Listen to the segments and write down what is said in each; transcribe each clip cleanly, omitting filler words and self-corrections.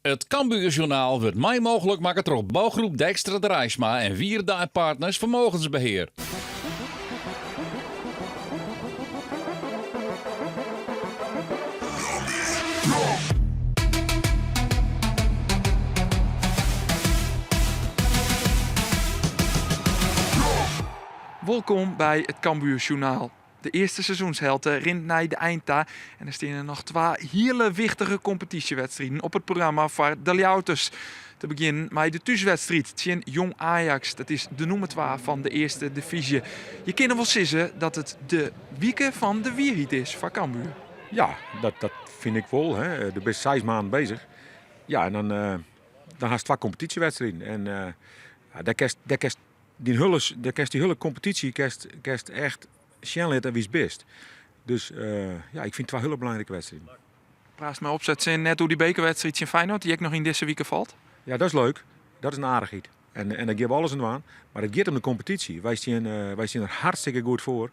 It Cambuur Journaal wurdt mei mooglik makke troch Bouwgroep Dijkstra Draisma en Wierda en Partners Vermogensbeheer. Wolkom by it Cambuur Sjoernaal. De earste seizoenshelte rint nei de ein ta en der steane noch twa hiele wichtige kompetysjewedstriden op it programma foar de Ljouwerters. Te begjinnen mei de thúswedstriid tsjin Jong Ajax. Dat is de nûmer twa fan de earste divyzje. Je kinne wol sizze dat it de wike fan de wierheid is foar Cambuur. Ja, dat, dat fyn ik wol. Hè. Do bist seis maanden beuzich. Ja, en dan, uh, dan hast twa kompetysjewedstriden. En uh, ja, dêr kinst, dêr kinst dyn hiele, dêr kinst dy hiele kompetysje kinst, kinst echt sjen litte wie'tst bist. Dus uh, ja, ik fyn twa hiele belangrike wedstriden. Praatst mei opsetsin net oer dy bekerwedstriid tsjin Feyenoord, dy't ek noch yn dizze wike falt? Ja, dat is leuk. Dat is in aardichheid. En, en dêr geane we alles oan dwaan. Mar it giet om de kompetysje. Wy stean, uh, wy stean der hartstikke goed foar.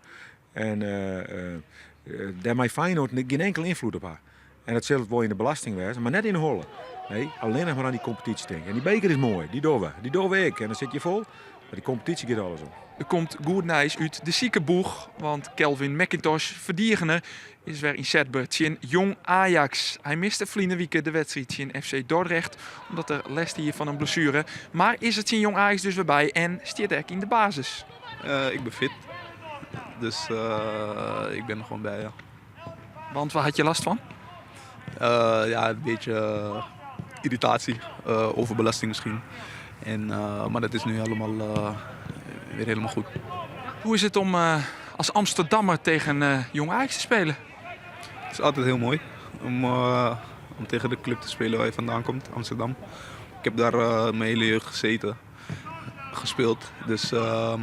En uh, uh, dêr mei Feyenoord gjin inkele ynfloed op ha. En dat sil it wol yn de belasting wêze, mar net yn de holle. Nee, allinnich mar oan dy kompetysje tinke. En dy beker is moai, dy dogge we. Dy dogge we ek. En dan sit je fol. Mar dy kompetysje giet alles om. Der komt goed nijs út de sikeboech, want Calvin Mac-Intosch, ferdigener, is wer ynsetber tsjin Jong Ajax. Hy miste ferline wike de wedstriid tsjin FC Dordrecht omdat er lêst hie fan in blessuere. Mar is er tsjin Jong Ajax dus wer by en stiet ek yn de basis. Uh, ik ben fit, dus uh, ik ben er gewoon bij. Ja. Want waar had je last van? Uh, ja, een beetje irritatie, overbelasting misschien. En, maar dat is nu helemaal, weer helemaal goed. Hoe is het om als Amsterdammer tegen Jong Ajax te spelen? Het is altijd heel mooi om, om tegen de club te spelen waar je vandaan komt, Amsterdam. Ik heb daar mijn hele jeugd gezeten, gespeeld. Dus ehm,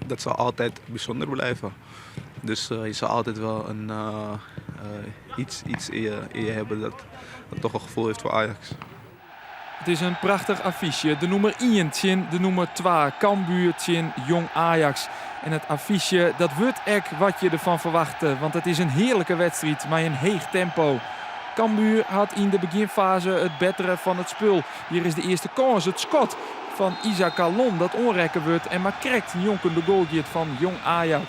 dat zal altijd bijzonder blijven. Dus je zal altijd wel een, iets, iets in je, in je hebben dat, dat toch een gevoel heeft voor Ajax. It is in prachtich affysje. De nûmer ien tsjin de nûmer twa. Cambuur tsjin Jong Ajax. En it affysje dat wurdt ek wat je derfan ferwachte, want it is in hearlike wedstriid mei in heech tempo. Cambuur hat yn de begjinfaze it bettere fan it spul. Hjir is de earste kâns, it skot fan Isa Kallon dat oanrekke wurdt en mar krekt njonken de goal giet fan Jong Ajax.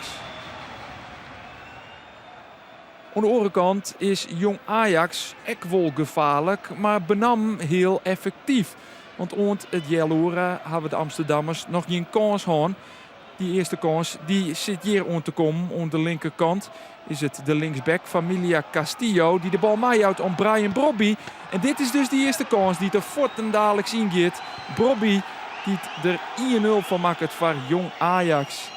Oan de oare kant is Jong Ajax ek wol gefaarlik, mar benammen hiel effektyf. Want oant it healoere hawwe de Amsterdammers noch gjin kâns hân. Dy earste kâns dy sit hjir oan te kommen. Oan de linkerkant is it de linksback Familia Castillo dy't de bal meijout oan Brian Brobbey. En dit is dus de earste kâns dy't der fuortendaliks yn giet. Brobbey dy't der 1-0 fan makket foar Jong Ajax.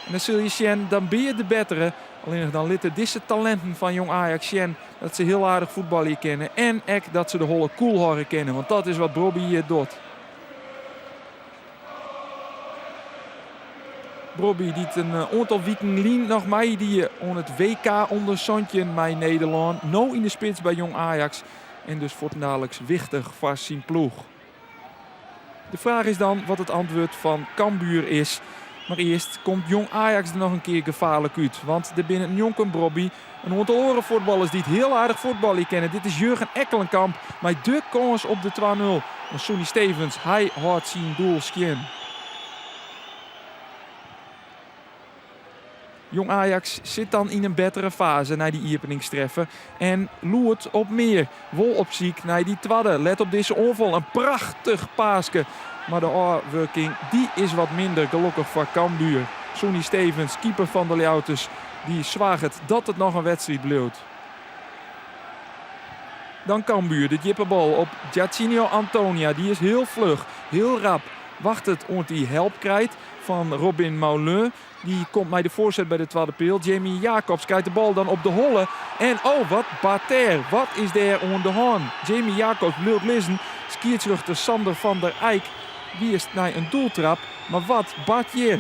En dan sil je sjen, dan bin je de bettere. Allinnich dan litte dizze talinten fan Jong Ajax sjen dat se hiel aardich fuotbalje kinne. En ek dat se de holle koel hâlde kinne, want dat is wat Brobbey hjir docht. Brobbey dy't in oantal wiken lyn noch meidie oan it WK ûnder 17 mei Nederlân, no yn de spits by Jong Ajax en dus fuortendaliks wichtich foar syn ploech. De fraach is dan wat it antwurd fan Cambuur is. Mar earst komt Jong Ajax der noch in kear gefaarlik út. Want der binne njonken Brobbey in oantal oare fuotballers dy't hiel aardich fuotbalje kinne. Dit is Jurgen Ekkelenkamp mei de kâns op de 2-0. Mar Sonny Stevens, hy hâldt syn doel skjin. Jong Ajax sit dan yn in bettere faze nei dy iepeningstreffer en loert op mear. Wol op syk nei dy twadde. Let op dizze oanfal, in prachtich paaske. Mar de ôfwurking dy is wat minder gelokkich foar Cambuur. Sonny Stevens, keeper fan de Ljouwerters, dy soarget dat it noch in wedstriid bliuwt. Dan Cambuur, de djippe bal op Jarchinio Antonia. Dy is hiel fluch, hiel rap. Wachtet oant hy help krijt fan Robin Maulun. Dy komt mei de foarset by de twadde peal. Jamie Jacobs krijt de bal dan op de holle. En oh, wat bart dêr? Wat is dêr oan de hân? Jamie Jacobs bliuwt lizzen. Skiedsrjochter Sander van der Eijk wiist nei in doeltrap. Mar wat bart hjir?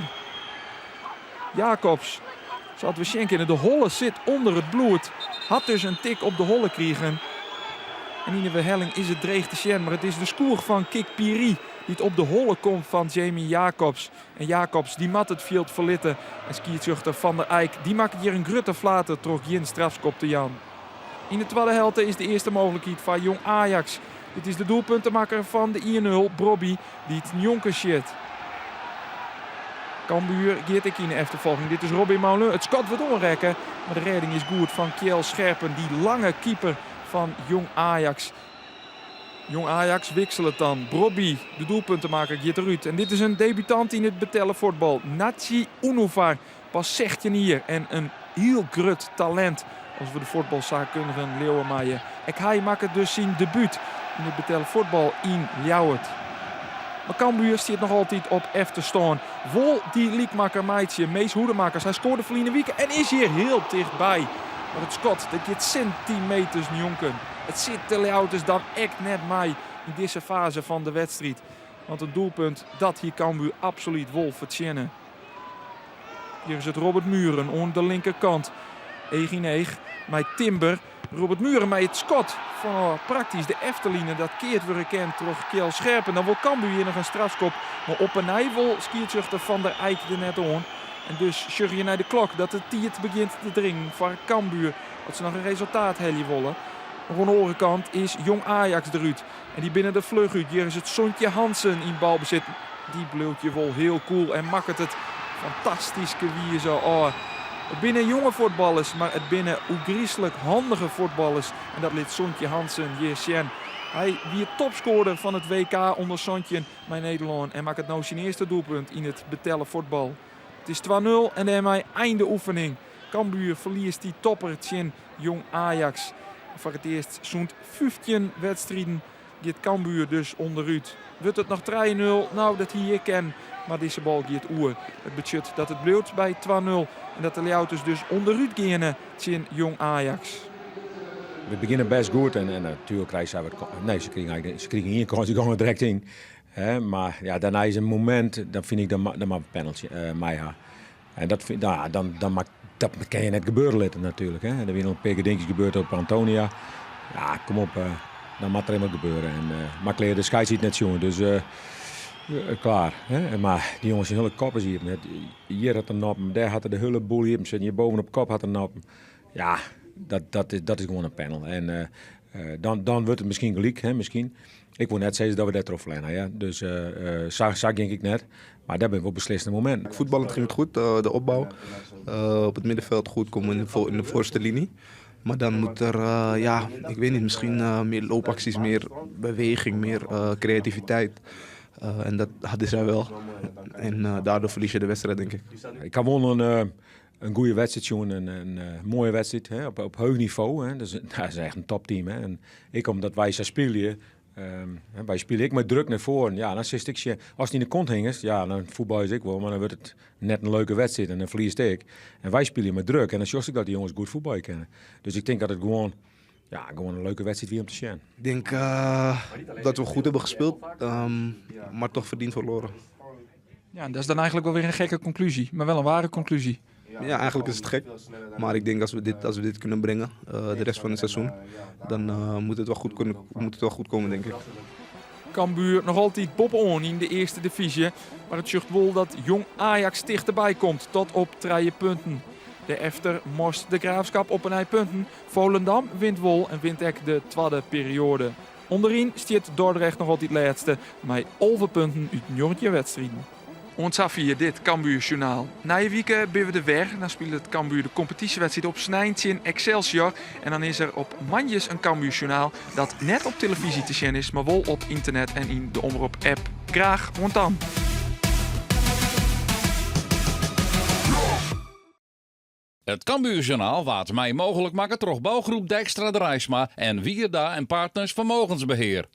Jacobs, sa't we sjen kinne, de holle sit ûnder it bloed. Hat dus in tik op de holle krigen. En yn de werhelling is it dreech te sjen, mar it is de skoech fan Kik Pierie dy't op de holle komt fan Jamie Jacobs. En Jacobs dy moat it fjild ferlitte en skiedsrjochter Van der Eijk dy makket hjir in grutte flater troch gjin strafskop te jaan. Yn de twadde helte is de earste mooglikheid foar Jong Ajax. Dit is de doelpuntemakker fan de 1-0, Brobbey, dy't njonken sjit. Cambuur giet ek yn de efterfolging. Dit is Robin Maulun. It skot wurdt oanrekke, mar de rêding is goed fan Kjell Scherpen, dy lange keeper fan Jong Ajax. Jong Ajax wikselet dan. Brobbey, de doelpuntemakker, giet derút. En dit is in debutant yn it betelle fuotbal. Naci Ünüvar, pas 16 jier en in hiel grut talint, as we de fuotbalsaakkundigen leauwe meie. Ek hy makket dus syn debút yn it betelle fuotbal yn Ljouwert. Mar Cambuur stiet noch altyd op efterstân. Wol dy lykmakker meitsje. Mees Hoedemakers, hy skoarde ferline wike en is hjir hiel tichtby. Mar it skot, dat giet sintimeters njonken. It sit de Ljouwerters dan ek net mei yn dizze faze fan de wedstriid. Want in doelpunt, dat hie Cambuur absolút wol fertsjinne. Hjir is it Robert Mühren oan de linkerkant. Each yn each mei Timber. Robert Mühren mei it skot fan praktysk de efterline dat keard wurde kin troch Kjell Scherpen. Dan wol Cambuur hjir noch in strafskop, mar op 'e nij wol skiedsrjochter Van der Eijk der net oan. En dus sjogge je nei de klok dat de tiid begjint te dringen foar Cambuur as se noch in resultaat helje wolle. Mar oan de oare kant is Jong Ajax derút. En dy binne der fluch út. Hjir is it Sontje Hansen yn balbesit. Dy bliuwt hjir wol hiel koel en makket it fantastyske wize ôf. It binne jonge fuotballers, mar it binne oergryslik handige fuotballers. En dat lit Sontje Hansen hjir sjen. Hy wie topskoarder fan it WK ûnder 17 mei Nederlân en makket no syn earste doelpunt yn it betelle fuotbal. It is 2-0 en dêrmei einde oefening. Cambuur ferliest dy topper tsjin Jong Ajax. Foar it earst sûnt 15 wedstriden giet Cambuur dus ûnderút. Wurdt it noch 3-0? No, dat hie ek kinnen, mar dizze bal giet oer. It betsjut dat it bliuwt by 2-0 en dat de Ljouwerters dus ûnderút geane tsjin Jong Ajax. We begjinne bêst goed en natuerlik krije sy wat. Nee, se krigen eigentlik, se krigen ien kâns, dy gongen direkt yn. Hè, mar ja, dêrnei is in momint, dan fyn ik dan dan moat penalty mei ha. En dat fyn, nou ja, dan, dan mak, dat kin je net gebeure litte natuerlik. Hè. Der wiene al in pear gedinkjes gebeurd op Antonia. Ja, kom op, dan moat der even wat gebeure. En, mar klear, de skeids hie it net sjoen, dus klaar. Hè. Mar dy jonges syn hiele kop is iepen. Hjir hat er noppen, dêr hat er de hiele boel iepen sitten, hjir boven op kop hat er noppen. Ja, dat, dat, is, dat is gewoan in panel. En dan, dan wurdt it miskien gelyk, hè, miskien. Ik wol net sizze dat we dêrtroch ferlern ha, ja. Dus sa, sa gean ik net. Mar dêr binne wol beslissende mominten. Voetballend ging het goed, de opbouw. Op het middenveld goed komen in de voorste linie. Maar dan moet er, ja, ik weet niet, misschien meer loopacties, meer beweging, meer creativiteit. En dat hadden zij wel. En daardoor verlies je de wedstrijd, denk ik. Ik ha wol in, in goede wedstriid sjoen, in moaie wedstriid, hè, op heech nivo. Hè. Dat is echt in topteam. Hè. En ek omdat wy sa spylje, wy spylje ek mei druk nei foaren. Ja, dan sitst ek sjen, ast yn de kont hingest, ja, dan fuotbalje ek wol, mar dan wurdt it net in leuke wedstriid en dan ferliest ek. En wy spylje mei druk en dan sjochst ek dat dy jonges goed fuotbalje kinne. Dus ik tink dat it gewoan, ja, gewoan in leuke wedstriid wie om te sjen. Ik denk dat we goed hebben gespeeld, maar toch verdiend verloren. Ja, en dat is dan eigenlijk wel weer een gekke conclusie, maar wel een ware conclusie. Ja, eigenlijk is het gek. Maar ik denk als we dit kunnen brengen, de rest van het seizoen, dan moet het wel goed kunnen, moet het wel goed komen, denk ik. Cambuur noch altyd boppe-oan yn de earste divyzje, mar it sjocht wol dat Jong Ajax tichterby komt tot op 3 punten. Dêrefter moast de Graafschap op 'e nij punten. Volendam wint wol en wint ek de twadde perioade. Underyn stiet Dordrecht noch altyd lêste mei 11 punten út 19 wedstriden. Oant safier dit Cambuur Sjoernaal. Nije wike binne we der wer. Dan spilet Cambuur de kompetysjewedstriid op snein tsjin Excelsior. En dan is der op moandeis in Cambuur Sjoernaal dat net op telefyzje te sjen is, mar wol op ynternet en yn de Omrop app. Graach oant dan. It Cambuur Journaal waard mei mooglik makke troch bougroep Dijkstra Draisma en Wierda en Partners Vermogensbeheer.